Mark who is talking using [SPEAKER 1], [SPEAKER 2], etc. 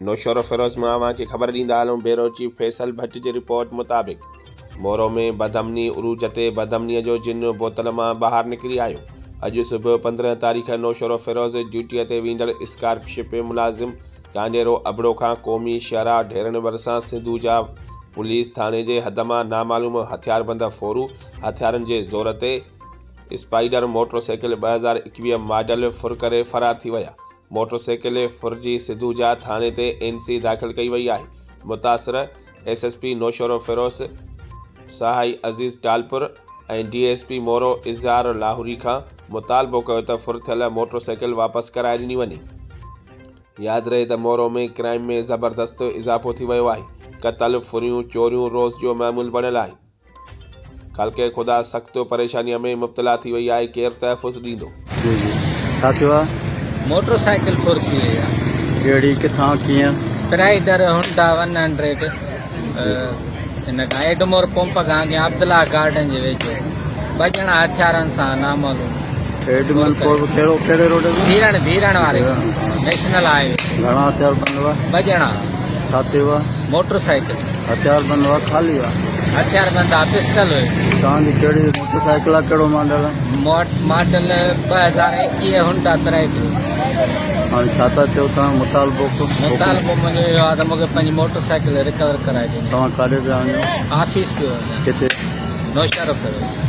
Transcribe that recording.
[SPEAKER 1] نوشهروفيروز مان اوهان کي خبر ڏيندا هلون بيورو چيف فيصل ڀٽ جي رپورٽ مطابق مورو ۾ بدامني عروج تي بدامني جو جن بوتل مان ٻاهر نڪري آيو اڄ صبح 15 تاريخ نوشهروفيروز ڊيوٽي تي ويندڙ اسڪارپشپ ملازم ڪانڊيرو ابڙو کان قومي شاهراهه ڍيرن ڀرسان سنڌو جا پوليس ٿاڻي جي حد مان نامعلوم هٿياربند ڦورو هٿيارن جي زور تي اسپائيڊر موٽر سائيڪل 2021 ماڊل ڦر ڪري فرار ٿي ويا. موٽر سائيڪل ڦرجي سڌوجا ٿاڻي تي اين سي داخل ڪئي وئي آهي، متاثر S S P Naushahro Feroze Sahai Aziz Talpur ۽ D S P Moro Izhar Lahori کان مطالبو ڪيو ته ڦر ٿيل موٽر سائيڪل واپس ڪرائي ڏني وڃي. ياد رهي ته مورو ۾ ڪرائيم ۾ زبردست اضافو ٿي ويو آهي، قتل، ڦريون، چوريون روز جو معمول بڻيل آهي. خلق خدا سخت پريشانيء ۾ مبتلا ٿي وئي آهي، ڪير تحفظ ڏيندو؟
[SPEAKER 2] جي جي ڇا ٿيو آ؟
[SPEAKER 3] موٽر سائيڪل ڦر ٿي وئي آ.
[SPEAKER 2] ڪهڙي ڪٿان ڪيئن؟
[SPEAKER 3] پرائيڊر هونڊا ون هنڊريڊ ان کان ايڊمور پمپ کان اڳيان عبدالله گارڊن جي ويجهو ٻه ڄڻا هٿيارن سان نامعلوم
[SPEAKER 2] ايڊمن پمپ ڪهڙو ڪهڙي روڊ تي؟
[SPEAKER 3] ڀيرڻ ڀيرڻ واري نيشنل هاء وي تي.
[SPEAKER 2] گهڻا هٿيار بند هئا؟
[SPEAKER 3] ٻه ڄڻا.
[SPEAKER 2] ڇا ٿيو آ؟
[SPEAKER 3] Motor cycle.
[SPEAKER 2] هٿيار بند هئا خالي هئا؟
[SPEAKER 3] هٿيار بند ها پسٽل هئي.
[SPEAKER 2] توهان جي ڪهڙي موٽر سائيڪل آ ڪهڙو ماڊل آ؟
[SPEAKER 3] Model 2021 Honda pride.
[SPEAKER 2] هاڻي ڇا ٿا چئو توهان مطالبو ڪو؟
[SPEAKER 3] مطالبو منهنجو اهو آ ته مونکي پنهنجي موٽر سائيڪل ريڪور ڪرائي ڏني.
[SPEAKER 2] توهان ڪاڏي پيا وڃو؟
[SPEAKER 3] آفيس پيو وڃان.
[SPEAKER 2] ڪٿي؟
[SPEAKER 3] نوشهروفيروز.